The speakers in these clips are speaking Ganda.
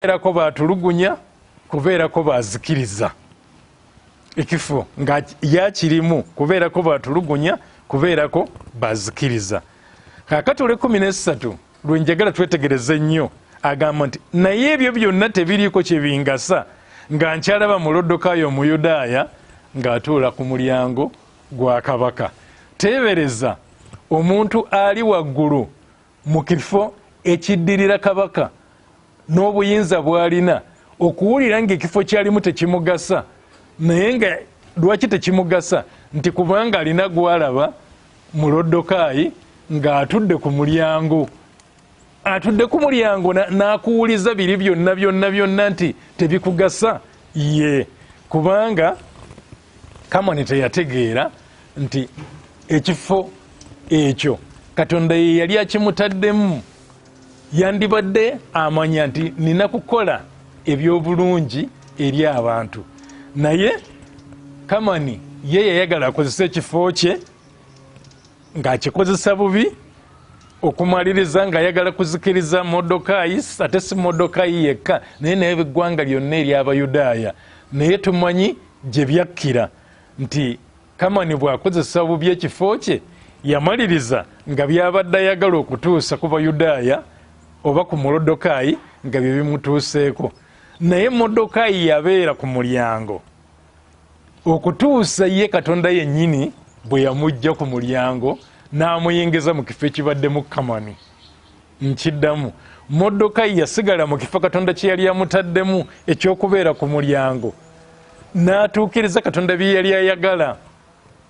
Kubeerako batulugunya, kubeerako bazikiriza. Ekifo nga yakirimu kubeerako batulugunya, kubeerako bazikiriza. Kaakati olw'ekumi n'essatu lwe njagala twetegereze ennyo, agamba nti naye ebyo byonna tebiriiko kye bingasa nga nkyalaba Molodokaayi Omuyudaaya ng'atuula ku mulyango gwa kabaka. Teebereza omuntu ali waggulu mu kifo ekiddirira kabaka n'obuyinza bw'alina okuwulira ng'ekifo kyalimu tekimugasa. Naye nga lwaki tekimugasa? Nti kubanga alina gw'alaba Molodokaayi ng'atudde ku mulyango, atudde ku mulyango n'akuwuliza biri byonna byonna byonna nti tebikugasa. Ye kubanga Kamani teyategeera nti ekifo ekyo Katonda ye yali akimutaddemu. Yandibadde amanya nti nina kukola ebyobulungi eri abantu, naye Kamani ye yayagala akozese ekifo kye ng'akikozesa bubi, okumaliriza ng'ayagala kuzikiriza Modokaayi, ate si Modokaayi yekka naye naye eggwanga lyonna ery'Abayudaaya. Naye tumanyi gye byakkira nti Kamani bw'akozesa bubi ekifo kye, yamaliriza nga byabadde ayagala okutuusa ku Bayudaaya oba ku Molodokaayi nga bye bimutuuseeko. Naye Modokaayi yabeera ku mulyango okutuusa ye Katonda yennyini bwe yamujja ku mulyango n'amuyingiza mu kifo ekibaddemu Kamani. Nkiddamu, Modokaayi yasigala mu kifo Katonda kye yali amutaddemu ekyokubeera ku mulyango, n'atuukiriza Katonda bye yali ayagala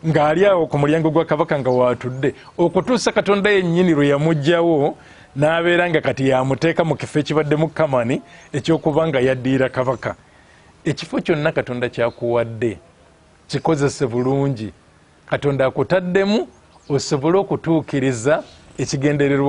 ng'ali awo ku mulyango gwa kabaka nga waatudde, okutuusa Katonda yennyini lwe yamuggyawo n'abeera nga kati yamuteeka mu kifo ekibaddemu Kamani ekyokuba nga yaddiira kabaka. Ekifo kyonna Katonda kyakuwadde kikozese bulungi. Katonda akutaddemu osobole okutuukiriza ekigendererwa.